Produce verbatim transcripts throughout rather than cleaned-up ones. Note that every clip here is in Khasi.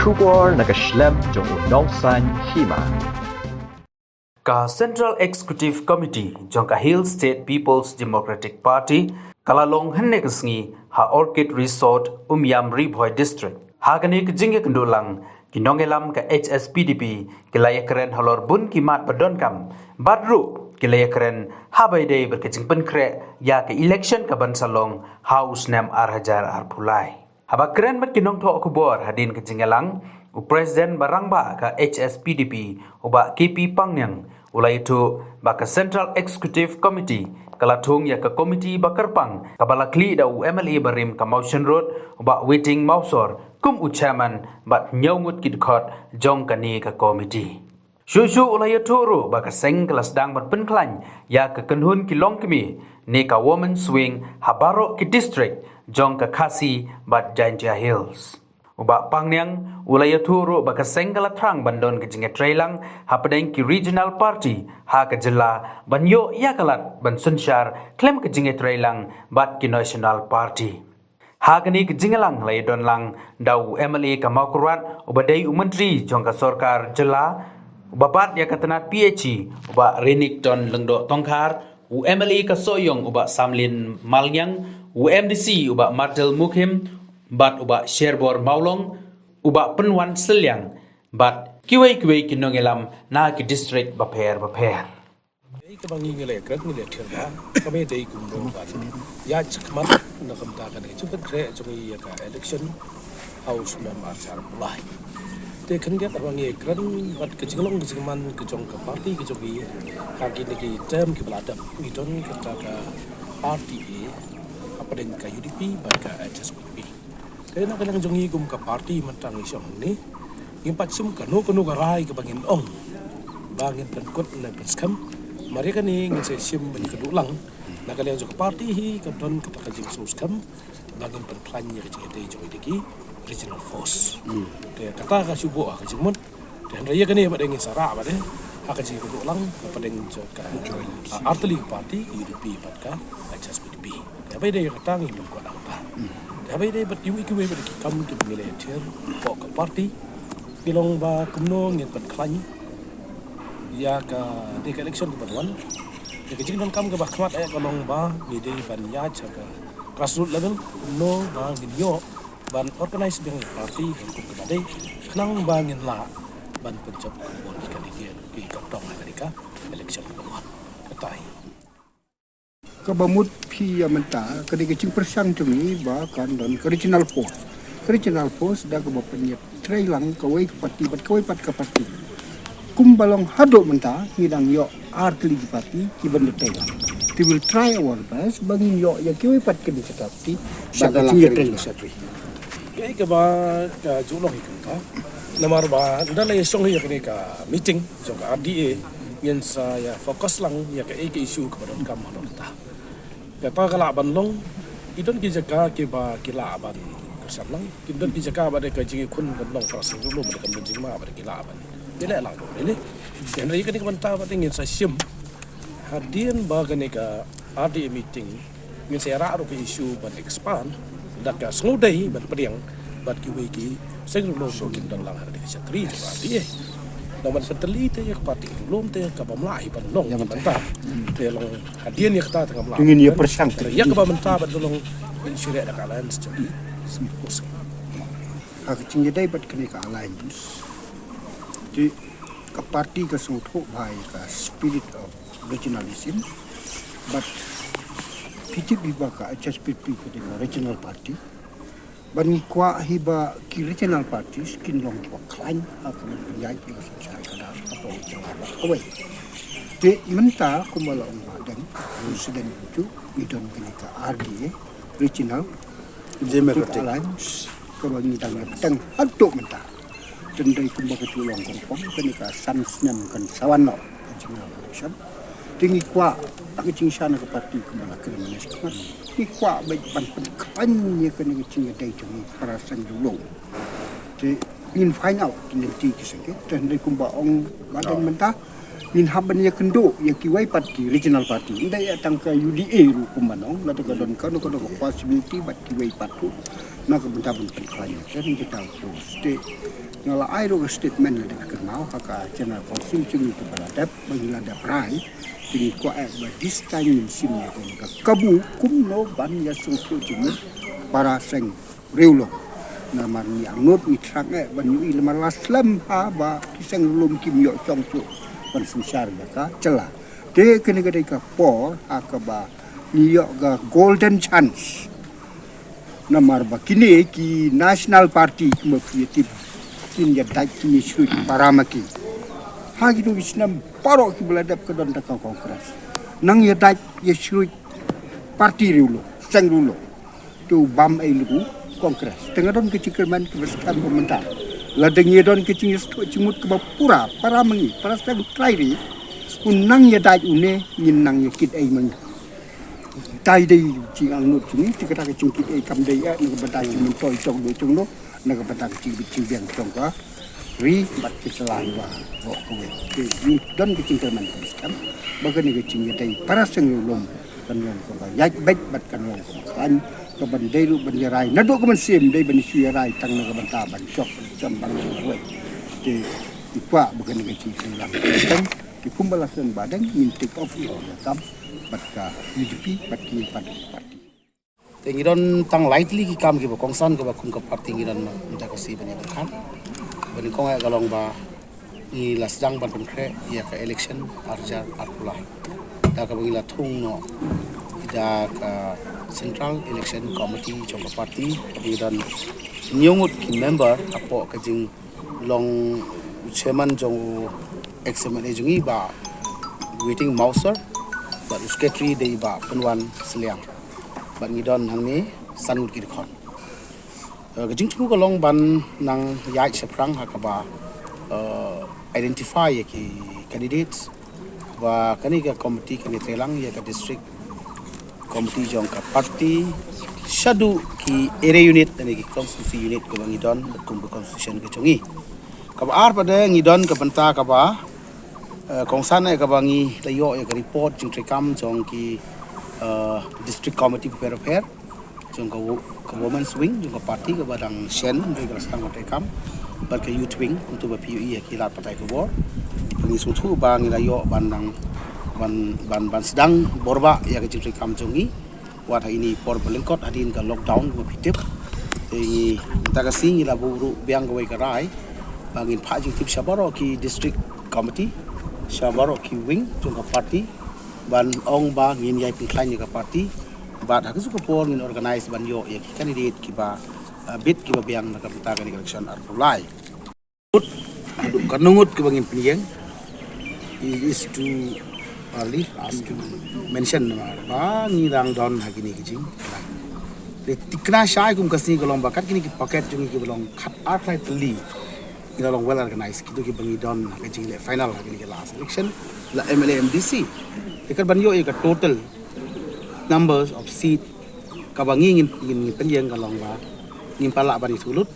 Khubor na ka shlem jong u nongsan hima. Ka Central Executive Committee jong ka Hill State People's Democratic Party ka la long hynne ka sngi ha Orchid Resort, Umiam, Ri Bhoi District. Ha kane ka jingïakynduh lang, ki nongïalam ka H S P D P ki la ïakren halor bun ki mat ba donkam, bad ruh ki la ïakren ha ba ïadei bad ka jingpynkhreh ïa ka election ka ban sa long ha u snem ar hajar arphew lai. Haba kren bad ki nongthoh khubor hadien ka jingïalang, u President ba rangbah ka H S P D P, u Bah K P Pangniang, u la ïathuh ba ka Central Executive Committee ka la thung ïa ka komiti ba kyrpang kaba la khlieh da u M L A barim ka Mawshynrut, u Bah Waiting Mawsor, kum u chairman bad hynñiew ngut ki dkhot jong kane ka komiti. Shuh shuh u la ïathuh ruh ba ka seng ka la sdang ban pynkhlaiñ ïa ka kynhun ki longkmie ne ka Women's Wing ha baroh ki district jong ka Khasi bad Jaintia Hills. U Bah Pangniang u la ïathuh ruh ba ka seng ka la thrang ban don ka jingïatreilang hapdeng ki regional party ha ka jylla ban ïoh ïa ka lad ban synshar khlem ka jingïatreilang bad ki national party. Ha kane ka jingïalang la ïadon lang da u M L A ka Mawkyrwat, uba dei u myntri jong ka sorkar jylla, uba bat ïa ka tnat P H E, u Bah Renikton Lyngdoh Tongkhar, u M L A ka Sohiong, u Bah Samlin Malngiang, u M D C, u Bah Martel Mukhim, bad u Bah Sherbor Mawlong, u Bah Pynwan Sylliang, bad kiwei kiwei ki nongïalam na ki district bapher bapher. Dei kaba ngi ngi la ïakren ngi la ïathiah ba kaba dei kumno ban ïaid shakhmat na ka bynta kane ka jingpynkhreh jong ngi ïa ka election ha u snem ar hajar arphew lai. Te khyndiat haba ngi ïakren bad ka jinglong ka jingman ka jong ka party ka jong ngi ha kine ki term kiba la dep, ngi don kata ka R T A hapdeng ka U D P bad ka H S P D P. Te na ka liang jong ngi kum ka party mynta ngi shong hangne, ngim pat shim kano kano ka rai kaba ngin ong ba ngin pynkut ne pynskhem. Mar ïa kane ngin sa shim ban ïakynduh lang na ka liang jong ka party hi, ka don kata ka jingsngewskhem ba ngin pynkhlaiñ ïa ka jingïadei jong ngi da ki regional force. Te kata ka shu buh ha ka jingmut. Te hynrei ïa kane ba dei ngin sa rah ba dei ha ka jingïakynduh lang hapdeng jong ka, ah, artylli ka party, ka U D P bad ka H S P D P. Te haba ïadei ïa kata ngi pynkut ha kata. Te haba ïadei bad kiwei kiwei bad ki kam kiba ngi la ïathiah hapoh ka party, ki long ba kumno ngin pynkhlaiñ ïa ka, dei ka election kaba wan. Ïa ka jingdonkam kaba khmat eh ka long ba ngi dei ban ïaid sha ka grassroots level, kumno ba ngin ïoh ban organize biang ïa ka party ha ka kum kaba dei, khnang ba ngin lah ban pynjop ka bun ïa kane ki, ki kyrtong ha kane ka election kaba wan. Kata hi. Kaba mut phi ïa mynta, ka dei ka jingpyrshang jong ngi ba kan don ka regional force. Ka regional force da kaba pynïatreilang kawei ka party bad kawei pat ka party. Kumba long haduh mynta, ngi dang ïoh artylli ki party kiban da treilang. Te we'll try our best ba ngin ïoh ïa kiwei pat ki party ba ka jingïatreilang. Kaei kaba ka ju long hi kumta. Namar ba ynda la ïashong ïa kane ka meeting jong ka R D A, ngin sa ïa focus lang ïa kaei ka issue kaba donkam ha kata. Kata ka lah ban long, ki don ki jaka kiba ki lah ban kyrshan lang, ki don ki jaka ba dei ka jingïakhun kan long para seng julu ba dei ka jingma ba dei ki lah ban. Ki leh lang dei. Hynrei kane ka bynta ba dei ngin sa shim hadien ba kane ka R D A meeting, ngin sa ïarah ruh ka issue ban expand da ka sngewdei ban pdiang bad kiwei ki seng riewlum ruh kin don lang ha ka dei ka shatri jong ka R D A. Nang ban pyntylli te ïa ka party riewlum te kaba mlah hi ban long ïa mynta. Te long hadien ïa kata te ngam lah. Ngin ïa pyrshang te ïa kaba mynta bad long ngin shu leh da ka alliance jong ki. Ha ka jingïadei bad kane ka alliance, te ka party ka sngewthuh bha ïa ka spirit of regionalism. Bad phi tip hi ba ka H S P D P ka dei ka regional party. Bad ngi kwah hi ba ki regional parties kin long kiba khlaiñ ha ka ban pynïaid ïa ka synshar ka dar hapoh ka jylla baroh kawei. Te mynta kumba la ong ba dang president, ngi don kane ka R D A, Regional Democratic Alliance, kaba ngi dang ïa bteng haduh mynta. Te ynda kumba ka ju long kong kong, kane ka san snem kan sa wan noh ka general election. Te ngi kwah, ha ka jingshisha na ka party kumba la kren mynne shakhmat, ngi kwah ba ban pynkhlaiñ ïa kane ka jingïadei jong ngi para seng riewlum. Te Ngin find out, ngin ti ki sengke, te hynrei kumba ong ba dang mynta ngin hap ban ïakynduh ïa kiwei pat ki regional party. Ym dei ïa tang ka U D A ruh kumba ong, lada ka don kano kano ka possibility bad kiwei pat ruh na ka bynta ban pynkhlaiñ ïa ka ri kita u state. Nga la ai ruh ka statement lada ka kynmaw ha ka General Council jong ngi kaba la dep, ba ngi la dep rai. Te ngi kwah eh ba this time ngin shim ïa ka kabu kumno ban ïasngewthuh jingmut para seng riewlum. Namar ngi angnud ngi thrang eh ban ïohi, namar la slem ha ba ki seng riewlum kim ïoh shong shuh ban synshar ïa ka jylla. Te kane ka dei ka por ha kaba ngi ïoh ka golden chance. Namar ba kine ki National Party kumba phi ïa tip, kin ïa dait kin ïa shrut para ma ki. Ha kito ki snem baroh kiba la dep ka don tang ka Congress. Nang ïa dait ïa shrut party riewlum, seng riewlum. Te u bam ei lynti Congress. Te nga don ka jingkyrmen kaba skhem ba mynta, lada ngi don ka jingïasngewthuh jingmut kaba pura, para ma ngi, para seng trai ri, u nang ïa dait une, ngin nang ïa kit ei ma ngi. Te dei jingangnud jong ngi, te kata ka jingkit ei kam dei eh na ka bynta jingmyntoi jong u jong u, na ka bynta ka jingbit jingbiang jong ka ri bad ka jylla baroh kawei. Te ngi don ka jingkyrmen kaba skhem ba kane ka jingïadei para seng riewlum kan long kaba ïaid beit bad kan long kaba khlaiñ, kaban dei ruh ban ïa rai naduh ka mynsiem, dei ban shu ïa rai tang na ka bynta ban shop ban jam ban long kawei. Te ngi kwah ba kane ka jingkyrmen kaba skhem, te kumba la sdang ba dang ngin take off ïa ka kam bad ka U D P bad ki party. Te ngi don tang lai tylli ki kam kiba kongsan kiba kum ka party ngi don mynta ka sngi ban ïa pyrkhat. Ba nyngkong eh ka long ba ngi la sdang ban pynkhreh ïa ka election ar hajar arphew lai. Da kaba ngi la thung noh da ka Central Election Committee jong ka party, kaba ngi don hynñiew ngut ki member hapoh ka jing long u chairman jong u ex M L A jong ngi Bah Waiting Mawser, bad u secretary dei Bah Pynwan Sliang. Bad ngi don hangne san ngut ki dkhot. Eh, ka jingthmu ka long ban nang ïaid shaphrang ha kaba, eh, identify ïa ki candidates. Ba kane ka committee kan ïatreilang ïa ka district committee jong ka party shaduh ki area unit lane ki constituency unit kaba ngi don bad kum ka constitution ka jong ngi. Kaba ar pat de ngi don ka bynta kaba, eh, kongsan eh kaba ngi la ïoh ïa ka report jingtreikam jong ki, eh, district committee bapher bapher jong ka wo-, ka women's wing jong ka party kaba dang shen, hynrei ka la sdang ban treikam, bad ka youth wing, kumta ba phi ïohi ha ki lad pathai khubor. Ngi sngewthuh ba ngi la ïoh ban dang, ban, ban, ban sdang bor bah ïa ka jingtreikam jong ngi. Wat ha ine i por ba lyngkot hadien ka lockdown ba phi tip. Te ngi, mynta ka sngi ngi la buh ruh biang kawei ka rai ba ngin phah jingtip sha baroh ki district committee, sha baroh ki wing jong ka party, ban ong ba ngin ïai pynkhlaiñ ïa ka party. Bad ha ka juh ka por ngin organize ban ïoh ïa ki candidate kiba, uh, bit kiba biang na ka bynta kane ka election arphew lai. Haduh katno ngut kiba ngin pynïeng, it is too early for us to mention, namar ba ngi dang don ha kine ki jing. Te thikna shai kum ka sngi ka long ba kat kine ki packet jong ngi kiba long khat ar khlai tylli, ngi la long well organized, kito kiba ngi don ha ka jingleh final ha kine ki last election, la M L A M D C. Te kat ban ïoh ïa ka total numbers of seat kaba ngi ngin, ngin, ngin pynïeng ka long ba ngim pat lah ban ïathuh lut.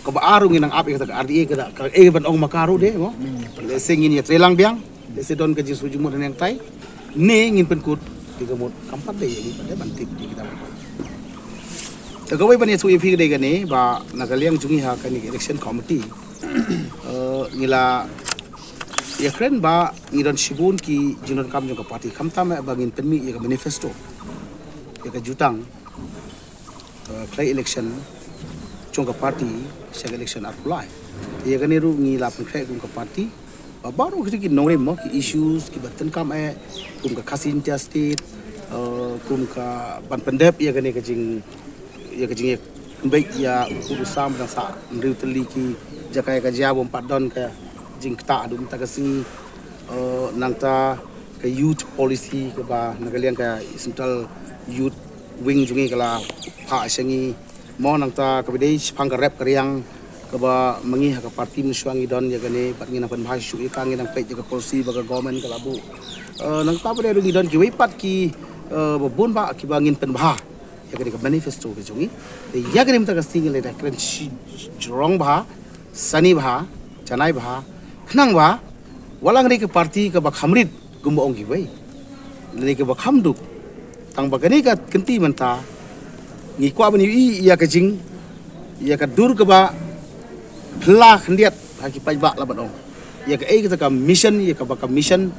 Kaba ar ruh ngin nang ap ïa kata ka R D A, kata ka, eh, ban ong ma ka ruh de, mo. Lehse ngin ïatreilang biang, lehse don ka jingsngewjingmut haneng tai. Ne ngin pynkut ïa ka mut kam pat de, ïa ngi pat de ban tip ïa kita baroh. Te kawei ban ïathuh ïa phi ka dei kane ba na ka liang jong ngi ha kane ka election committee, eh, ngi la ïakren ba ngi don shibun ki jingdonkam jong ka party, khamtam eh ba ngin pynmih ïa ka manifesto, ïa ka jutang, eh, khlei election jong ka party sha ka election arphew lai. Ïa kane ruh ngi la pynkhreh kum ka party ba baroh kito ki nongrim, mo, ki issues kiba tyngkam eh kum ka Khasi Jaintia State, eh, kum ka ban pyndep ïa kane ka jing, ïa ka jingïakynbeit ïa u kut u sam, dang sah hynriew tylli ki jaka ïa ka jia bym pat don ka jingktah haduh mynta ka sngi. Eh, nangta ka youth policy kaba na ka liang ka Central Youth Wing jong ngi ka la phah sha ngi, mo, nangta kaba dei shaphang ka rep ka riang kaba ma ngi ha ka party mynshuwa ngi don ïa kane, bad ngi nang pynbha shuh ïa ka, ngi nang peit ïa ka policy ba ka government ka la buh. Eh, nangta ba dei ruh ngi don kiwei pat ki, eh, ba bun bah kiba ngin pynbha ïa kane ka manifesto ka jong ngi. Te ïa kane mynta ka sngi ngi la ïakren shi jrong bha sani bha, janai bha, khnang ba wat la ka dei ka party kaba kham rit kumba ong kiwei, lane kaba kham duk. Tang ba kane ka kynti mynta ngi kwah ban ïohi ïa ka jing, ïa ka dur kaba phylla khyndiat ha ki paidbah, la ban ong ïa kaei kata ka mission, ïa kaba ka mission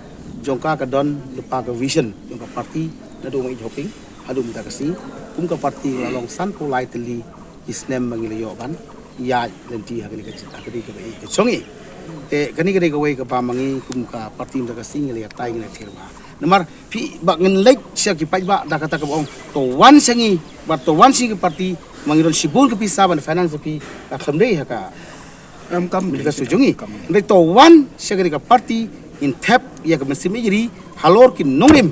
jong ka ka don lypa ka vision jong ka party. Naduh mynta ka sngi haduh mynta ka sngi, kum ka party la long sanphew lai tylli ki snem ba ngi la ïoh ban ïaid lynti ha kane ka, ha kane ka, ka jong ngi. Te kane ka dei kawei kaba ma ngi kum ka party mynta ka sngi ngi la ïatai, ngi la ïathir bha. Namar phi, ba ngin leit sha ki paidbah da kata kaba ong to wan sha ngi, ba to wan sha ngi ka party, ma ngi don shibun ka pisa ban finance phi, ka khlem dei ha ka, em, kam mynta ka sngi jong ngi. Kam. Hynrei to wan sha kane ka party, ngin thep ïa ka mynsiem ïeit ri halor ki nongrim,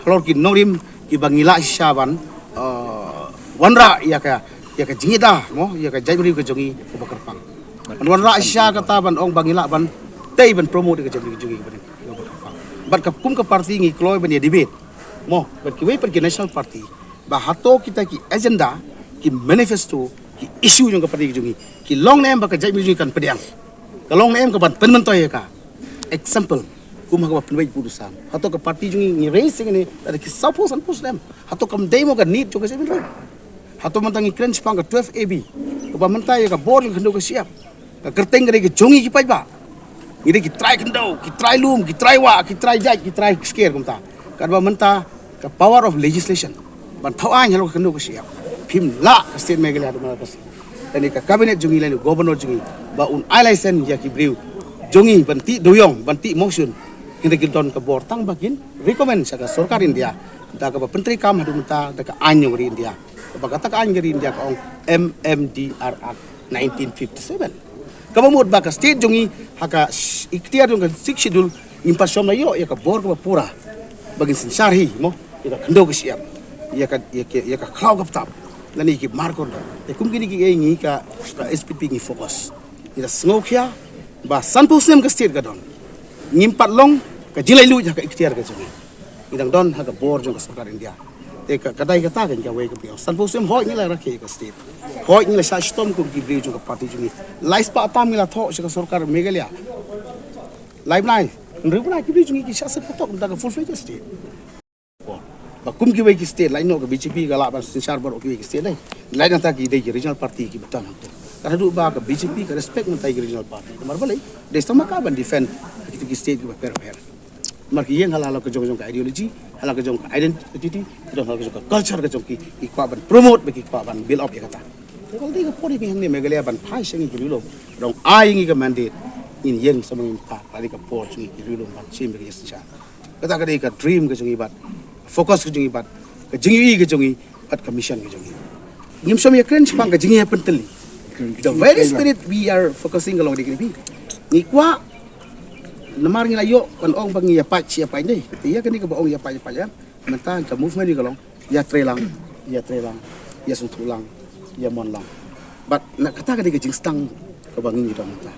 halor ki nongrim kiba ngi lah shisha ban, eh, wanrah ïa ka, ïa ka jingïada, mo, ïa ka jaitbynriew ka jong ngi kaba kyrpang. Ban wanrah shisha kata ban ong ba ngi lah ban tei ban promote ïa ka jaitbynriew ka jong ngi kaba, kaba kyrpang. Bad ka kum ka party ngi kloi ban ïa debate, mo, bad kiwei pat ki national party, ba hato kita ki agenda, ki manifesto, ki issue jong ka party ka jong ngi ki long ne em ba ka jaitbynriew ka jong ngi kan pdiang, ka long ne em ka ban pynmyntoi ïa ka. Example, kum ha kaba pynwei pud u sam, hato ka party jong ngi ngi raise ïa kane lada ki sawphew sanphew snem? Hato kam dei mo ka need jong ka jaitbynriew? Hato mynta ngi kren shaphang ka twelve A B, kaba mynta ïa ka bor jong ka khyndew ka shyiap, ka kyrteng ka dei ka jong ngi ki paidbah. Ngi dei ki trai khyndew, ki trai lum, ki trai wah, ki trai jait, ki trai skier kumta. Katba mynta ka power of legislation ban thaw aiñ halor ka khyndew ka shyiap, phim lah ka state Meghalaya haduh mynta ka sngi. Kane ka cabinet jong ngi lane u governor jong ngi ba un ai license ïa ki briew jong ngi ban tih dewïong, ban tih motion. Hynrei ki don ka bor tang ba kin recommend sha ka sorkar India da kaba pyntreikam haduh mynta da ka aiñ jong ka ri India. Kaba kata ka aiñ ka ri India ka ong M M D R Act nineteen fifty-seven. Kaba mut ba ka state jong ngi ha ka sh-, iktiar jong ka Sixth Schedule ngim pat shym la ïoh ïa ka bor kaba pura ba ngin synshar hi, mo, ïa ka khyndew ka shyiap, ïa ka, ïa ka, ïa ka khlaw ka btap lane ïa ki mar kordor. Te kum kine kiei ngi ka, ka S P P ngi focus. Ngi da sngewkhia ba sanphew snem ka state ka don, ngim pat long ka jinglaitluid ha ka iktiar ka jong ngi. Ngi dang don ha ka bor jong ka sorkar India. Te ka, ka dei kata ka kawei ka briew. Sanphew snem hooid ngi la rakhe ka state, hooid ngi la shah shitom kum ki briew jong ka party jong ngi. Lai spah tam ngi la thoh sha ka sorkar Meghalaya. Lai bnai, hynriew bnai ki briew jong ngi ki shah sep patok mynta ka full fledged state. Ba kum kiwei ki state, lait noh ka B J P ka lah ban synshar baroh kiwei ki state lei. Lait nangta ki dei ki regional party kiba don hangto. Ka haduh ba ka B J P ka respect mynta ki regional party. Namar balei? Dei tang ma ka ban defend ha kito ki state kiba pher pher. Namar ki ïeng ha la ka jong, jong ka ideology, ha la ka jong ka identity, ki don ha la ka jong ka culture ka jong ki, ki kwah ban promote, ba ki kwah ban build up ïa kata. Te ka dei ka por ïa ngi hangne Meghalaya ban phai sha ngi ki riewlum. Dang ai ngi ka mandate, ngin ïeng sa ma ngi mynta, ka dei ka por sha ngi ki riewlum ban shim ïa ka jingsynshar. Kata ka dei ka dream ka jong ngi bad focus ka jong ngi bad ka jingïohi ka jong ngi bad ka mission ka jong ngi. Ngim shym ïakren shaphang ka jingïapyntylli. The very spirit we are focusing ka long dei kane phi. Ngi kwah, namar ngi la ïoh ban ong ba ngi ïa pait shi ïa pait dei. Te ïa kane kaba ong ïa pait ïa pait, ïa mynta ka movement ka long ïa trei lang, ïa trei lang, ïa sngewthuh lang, ïa mon lang. Bad na kata ka dei ka jingstang kaba ngi ngi don mynta.